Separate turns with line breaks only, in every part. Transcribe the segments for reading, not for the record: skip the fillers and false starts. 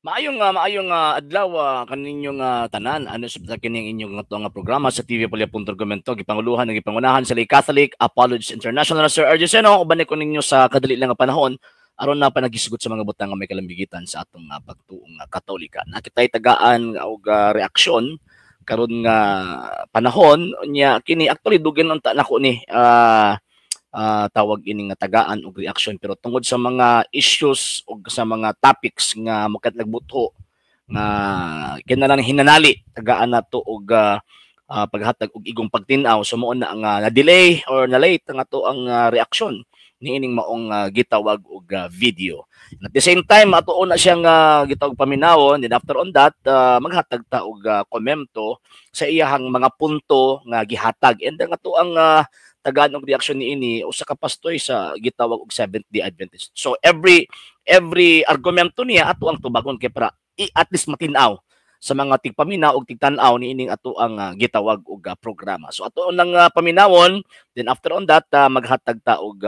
Maayong adlaw kaninyong tanan. Ano sa kining inyong nga nga programa sa TV Polya Punto Argumento, gipanguluhan ng gipangunahan sa Lay Catholic Apologists International, Sir RJ Seno, uban ko ninyo sa kadali lang nga panahon aron na panaghisgot sa mga butang nga may kalambigitan sa atong pagtuong Katolika. Nakitay tagaan og reaksyon karon nga panahon nya. Kini actually dugay unta nako ni tawag ini nga tagaan og reaction, pero tungod sa mga issues og sa mga topics nga makatlagbutho nga kinahanglan hinanali tagaan nato og paghatag og igong pagtin-aw. So mao na ang na-delay or na late ang ato ang reaksyon niining maong gitawag og video. And at the same time, ato na siyang gitawag paminawon, then after on that maghatag ta og komento sa iyahang mga punto nga gihatag. And ang ato ang tagaan og reaksyon niini, usa ka pastoy sa gitawag og Seventh Day Adventist. So every argumento niya ato ang tubagon kay para at least matin-aw sa mga tigpamina og tigtan-aw niining ato ang gitawag og programa. So ato nang paminawon, then after on that maghatag ta og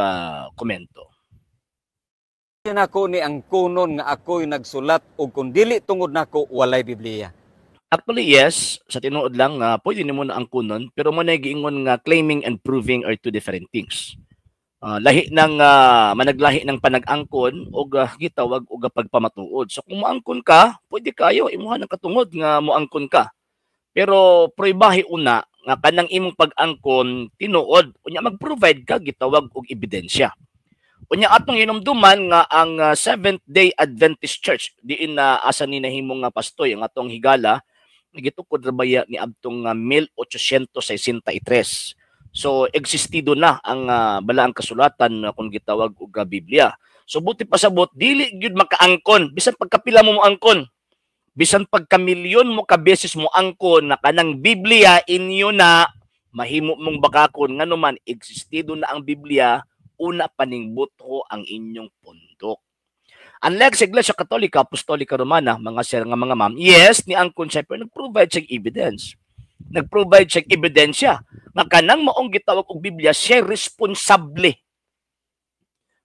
komento.
Nako ni ang kunon nga ako'y nagsulat og kung dili tungod nako, walay Biblia.
Actually, yes, sa tinuod lang pwede nimo na ang kunon, pero mo na giingon nga claiming and proving are two different things. Lahi ng managlahi ng panag-angkon og gitawag og pagpamatuod. So kung moangkon ka, pwede kayo imuha ng katungod nga moangkon ka. Pero pruebahi una nga kanang imong pag-angkon tinuod, unya mag-provide ka gitawag og ebidensya. Unya atong hinumduman nga ang Seventh Day Adventist Church, diin na asa ni nahimo nga pastoy ang atong higala, gitukod ra baya ni adtong 1863. So existido na ang balaang kasulatan kung gitawag og Biblia. So buti pasabot, dili gyud makaangkon bisan pagkapila mo moangkon. Bisan pagkamilyon mo ka beses mo angkon na kanang Biblia inyo na mahimo mong bakakon, ngano man existido na ang Biblia una pa ning butho ang inyong pundok. Unlike sa Iglesia Katolika Apostolika Romana, mga sir nga mga ma'am, yes, ni angkon siya pero nag-provide siya evidence. Nag-provide siya ebidensya nga kanang maong gitawag og Biblia, siya responsable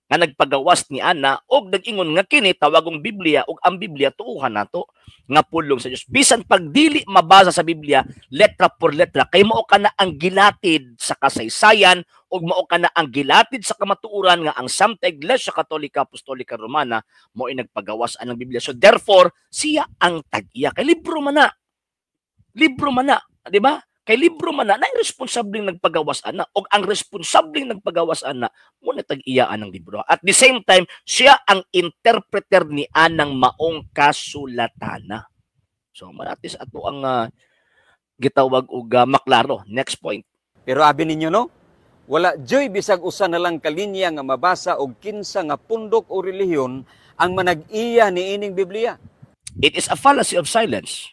nga nagpagawas ni ana og nag-ingon nga kini tawagong Biblia ug ang Biblia tuuhan nato nga pulong sa Dios. Bisan pag dili mabasa sa Biblia letra por letra, kay mao kana ang gilatid sa kasaysayan ug mao kana ang gilatid sa kamatuoran nga ang Santa Iglesia Katolika Apostolika Romana mo ay nagpagawas anang Biblia. So therefore siya ang tag-iya kay libro man na. Libro man na, di ba? Kay libro man na, na responsableng nagpagawas ana og ang responsableng nagpagawas ana mo na tag-iyaan ng libro. At the same time, siya ang interpreter ni anang maong kasulatana. So maratis ato ang gitawag og maklaro. Next point.
Pero abi ninyo, no? Wala joy bisag usa na lang kalinya nga mabasa og kinsa nga pundok o relihiyon ang manag-iya niining Biblia.
It is a fallacy of silence.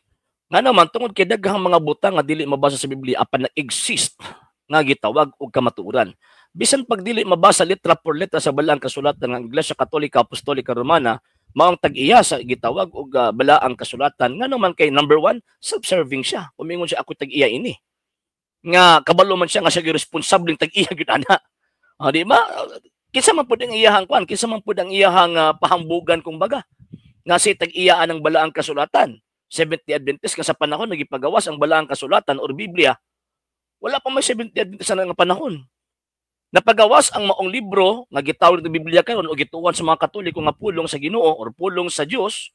Nga naman, tungod kay daghang mga butang nga dili mabasa sa Biblia apan na-exist nga gitawag og kamatuoran. Bisan pag dili mabasa letra por letra sa balaang kasulatan ng Iglesia Katolika Apostolika Romana mao ang tag-iya sa gitawag og balaang kasulatan, nga naman kay number one, self-serving siya. Kumingon siya, "Ako tag-iya ini." Nga kabalo man siya nga siya responsableng tag-iya gyud ana. Di ba? Kinsa man pud ang iyahang kwan, kinsa man pud ang iyahang pahambugan kung baga nga si tag-iyaan ng balaang kasulatan? Seventh Day Adventist nga sa panahon nagipagawas ang balaang kasulatan or Biblia, wala pa may Seventh Day Adventist sa nga panahon. Napagawas ang maong libro nga gitawag ng Biblia karon o gituan sa mga Katoliko nga pulong sa Ginoo or pulong sa Dios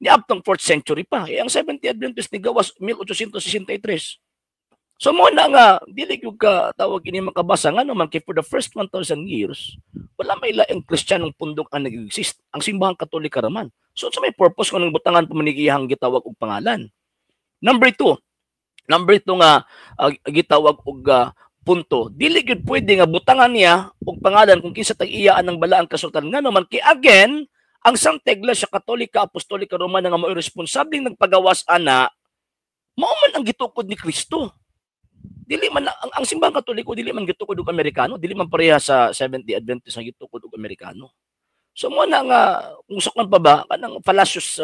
niadtong 4th century pa. Eh, ang Seventh Day Adventist ni gawas 1863. So mo na nga dili gyud ka tawag ini makabasa, nga naman kay for the first 1,000 years wala may laing Kristiyanong pundok ang nag-exist. Ang Simbahang Katolika raman. So sa may purpose kung nang butangan pa manigiyahang gitawag og pangalan. Number two, number two nga gitawag og punto. Dili gyud pwede nga butangan niya og pangalan kung kinsa tag-iyaan ng balaang kasulatan, nga naman kay again ang Santa Iglesia Katolika Apostolika Romana nga mao'y responsableng nagpagawas ana, mao man ang gitukod ni Kristo. Dili man ang Simbahang Katoliko dili man gitukod og Amerikano, dili man pareha sa Seventh Day Adventist nga gitukod og Amerikano. So mo na nga kung sukman pa ba kanang fallacious,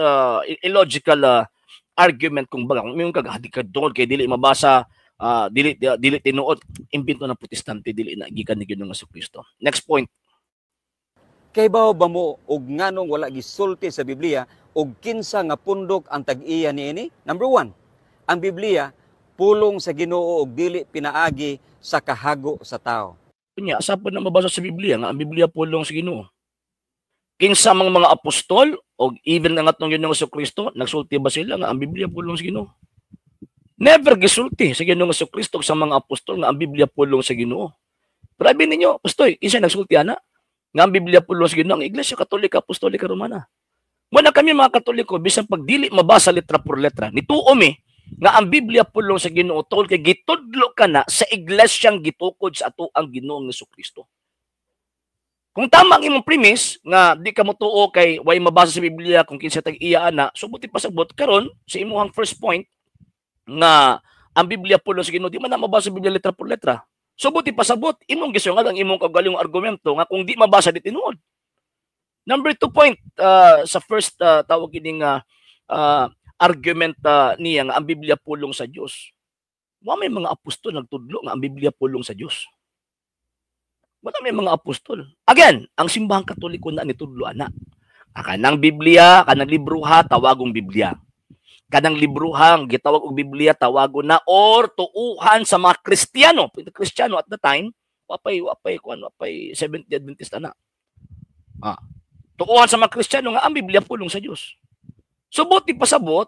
illogical argument kung baga kung ingon ka di ka tungod kay dili mabasa, dili dili tinuod, imbento ng Protestante, dili na gikan ni Ginoong Kristo. Next point.
Kay bawo ba mo og nganong wala gisulti sa Biblia Ug kinsa nga pundok ang tag-iya niini? Number one, ang Biblia pulong sa Ginoo ug dili pinaagi sa kahago sa tao.
Unya, asa po na mabasa sa Biblia nga ang Biblia pulong sa Ginoo? Kinsa mang mga apostol o even ang atong Ginoong Kristo, nagsulti ba sila nga ang Biblia pulong sa Ginoo? Never gisulti sa Ginoong Kristo sa mga apostol nga ang Biblia pulong sa Ginoo. Pero abi ninyo, pastoy, kinsa nagsulti ana nga ang Biblia pulong sa Ginoo? Ang Iglesia Katolika Apostolika Romana. Muna kami mga Katoliko, bisan pag dili mabasa letra por letra, nituo mi nga ang Biblia pulong sa Ginoo tungod kay gitudlo ka na sa iglesyang gitukod sa ato ang Ginoong Kristo. Kung tama ang imong premise nga di ka motuo kay way mabasa sa Biblia kung kinsa tag iya ana, so buti pasabot karon sa imong first point nga ang Biblia pulong sa Ginoo, di man na mabasa sa Biblia letra por letra. So buti pasabot imong gisungal ang imong kaugalingong argumento nga kung di mabasa, di tinuod. Number two point sa first tawag kining argument niya nga ang Biblia pulong sa Dios. Wa may mga apostol nagtudlo nga ang Biblia pulong sa Dios. Wala may mga apostol. Again, ang Simbahang Katoliko na nitudlo ana. Kanang Biblia, kanang libroha, tawagong Biblia. Kanang librohang gitawag og Biblia, tawagon na or tuuhan sa mga Kristiyano. Kristiyano at the time, wapay kuan, wapay Seventh Adventist ana. Tuuhan sa mga Kristiyano nga ang Biblia pulong sa Dios. So buti pasabot,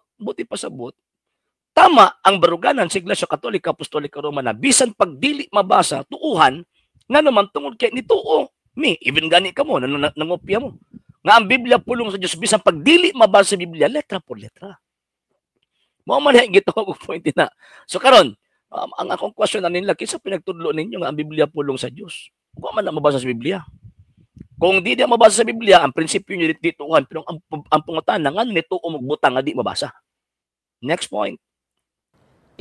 tama ang baruganan sa Iglesia Katolika Apostolika Romana, bisan pag dili mabasa, tuuhan nga naman tungod kay nituo mi, even gani kamo nangopya mo nga ang Biblia pulong sa Dios bisan pag dili mabasa sa Biblia letra por letra. Mao man ang gitawag og point na. So karon, ang akong question na nila, kinsa pinagtudlo ninyo nga ang Biblia pulong sa Dios? Wa man na mabasa sa Biblia. Kung di di mabasa sa Biblia, ang prinsipyo niyo di tuuhan, pero ang pangutana nga nito umugbutang nga di mabasa. Next point.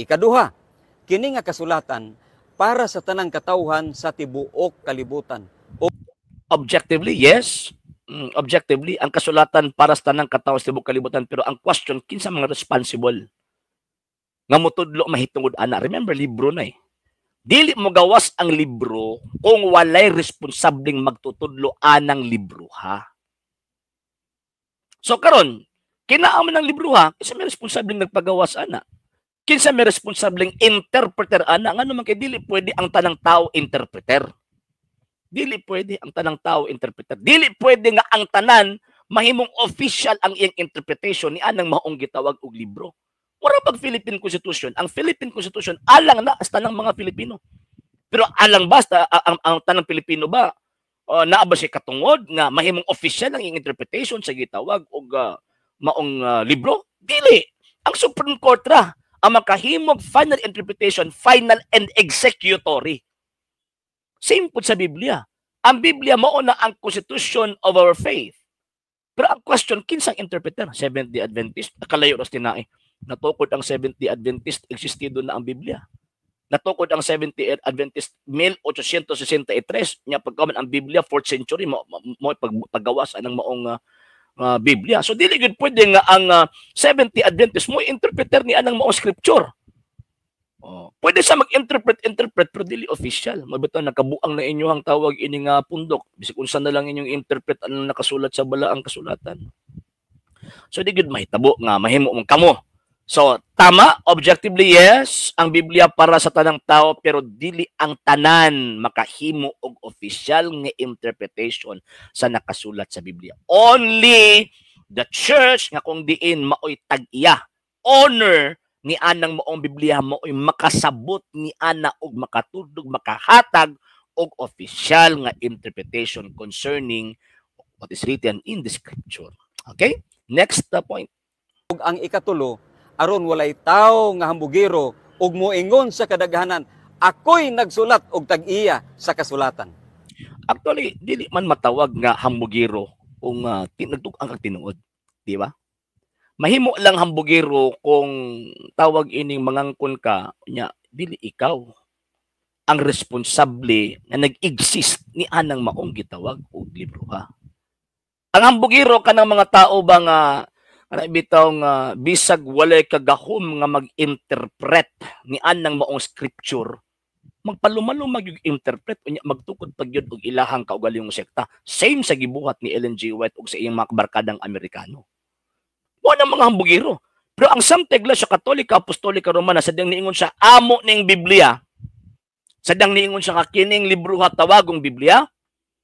Ikaduha, kini nga kasulatan para sa tanang katawhan sa tibuok kalibutan.
Objectively, yes. Objectively, ang kasulatan para sa tanang katawhan sa tibuok kalibutan, pero ang question, kinsa mga responsible nga motudlo mahitungod ana? Remember, libro na eh. Dili mo gawas ang libro kung walay responsableng magtutudlo anang libro, ha. So karon, kinaa man ng libro ha, kinsa may responsableng nagpagawas ana? Kinsa may responsableng interpreter ana? Ngano man kay dili pwede ang tanang tao interpreter. Dili pwede ang tanang tao interpreter. Dili pwede nga ang tanan mahimong official ang iyang interpretation ni anang maong gitawag og libro. Mura pag Philippine Constitution. Ang Philippine Constitution alang na sa tanang mga Pilipino. Pero alang basta ang tanang Pilipino ba naa ba siya katungod nga mahimong official ang iyang interpretation sa gitawag og maong libro? Dili. Ang Supreme Court ra ang makahimog final interpretation, final and executory. Same pud sa Biblia. Ang Biblia mao na ang constitution of our faith. Pero ang question, kinsang interpreter? Seventh-day Adventist? Kalayo ras tinae. Natukod ang Seventh-day Adventist, existido na ang Biblia. Natukod ang Seventh-day Adventist 1863 nya pagkaman ang Biblia 4th century mo paggawas anang maong Biblia. So dili gyud pwede nga ang Seventh-day Adventist mo interpreter ni anang maong scripture. Oh, pwede sa mag-interpret interpret pero dili official. Mabitaw nakabuang na inyohang tawag ini nga pundok. Bisag unsa na lang inyong interpret anong nakasulat sa balaang kasulatan. So di gyud mahitabo nga mahimo mong kamo. So tama, objectively yes, ang Biblia para sa tanang tao, pero dili ang tanan makahimo og official nga interpretation sa nakasulat sa Biblia. Only the church nga kung diin maoy tag-iya, owner ni anang maong Biblia, maoy makasabot ni ana og makatudlog, makahatag og official nga interpretation concerning what is written in the scripture. Okay? Next point.
Ug ang ikatulo, aron walay tawo nga hambugero ug moingon sa kadaghanan, ako'y nagsulat og tag-iya sa kasulatan.
Actually, dili man matawag nga hambugero kung nagtug-ang kag tinuod, di ba? Mahimo lang hambugero kung tawag ining mangangkon ka nya dili ikaw ang responsable nga nag-exist ni anang maong gitawag og libro, ha. Ang hambugero kanang mga tao ba nga kana bitaw nga bisag walay kagahom nga mag-interpret ni anang maong scripture, magpalumalumag yung interpret unya magtukod pag yun og ilahang kaugalingong sekta. Same sa gibuhat ni Ellen G. White og sa iyang mga barkadang Amerikano. Mo nang mga hambugiro. Pero ang Santa Iglesia Katolika Apostolika Romana, sa diyang niingon sa amo ning Biblia, sa diyang niingon sa kining libruha tawagong Biblia,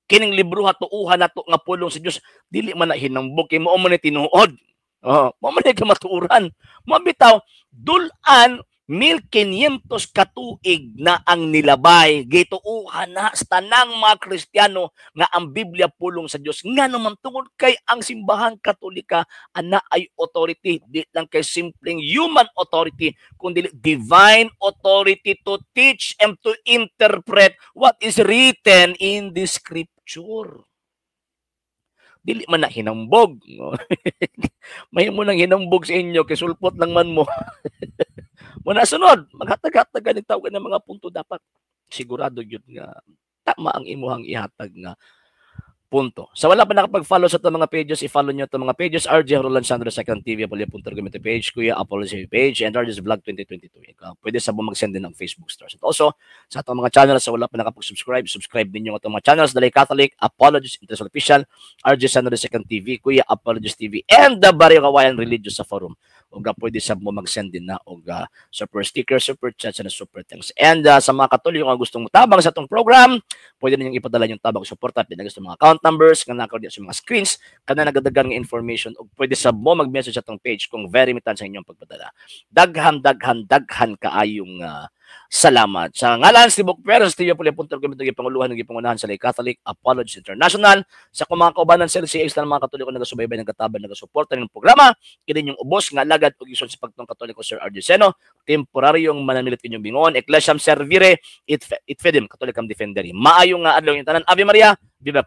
kining libruha tuuhan nato nga pulong sa Dios, dili man na hinambog kay mao man ni tinuod. Oh, mao man ni kamatuoran. Mo bitaw dulan 1500 katuig na ang nilabay, gituuhan na sa tanang mga Kristiyano nga ang Biblia pulong sa Dios. Nga naman tungod kay ang Simbahang Katolika ana ay authority, di lang kay simpleng human authority kundi divine authority to teach and to interpret what is written in the scripture. Dili man na hinambog. Mahimo nang hinambog sa inyo kay sulpot lang man mo. Muna sunod, maghatag-hatag ganing tawag ng mga punto, dapat sigurado gyud nga tama ang imuhang ihatag nga punto. Sa wala pa nakapag-follow sa itong mga pages, i-follow nyo itong mga pages: RJ Roland Sandro Second TV, Apollo Punto Community page, Kuya Apollo page, and RJ's Vlog 2022. Ikaw, pwede sa mag-send din ng Facebook stars. And also, sa atong mga channels, sa wala pa nakapag-subscribe, subscribe ninyo itong mga channels: Dalay Catholic, Apologist International Official, RJ Sandro Second TV, Kuya Apologist TV, and the Barrio Kawayan Religious sa Forum. Ug pwede sa mo mag-send din na og super sticker, super chat, and super thanks. And sa mga Katoliko nga gustong mutabang sa atong program, pwede ninyong ipadala yung tabang suporta pinag sa mga account numbers nga naka sa mga screens kana nagadagan nga information, ug pwede sa mo mag-message atong page kung very mitan sa inyong pagpadala. Daghan, daghan, daghan kaayong salamat. Sa ngalan si Buk Perez, TV Puli Punto Community, gipanguluhan ng gipangunahan sa Lay Catholic Apologists International, sa akong mga kaubanan sa LCX, ng mga Katoliko nagasubaybay, nagataban, nagasuporta ng programa, kini inyong ubos nga alagad ug igsoon sa pagtuong Katoliko, Sir RJ Seno, temporaryong manamilit inyong bingon, Ecclesiam Servire, it fidem, Catholicam Defendere. Maayo nga adlaw yung tanan. Ave Maria, Viva.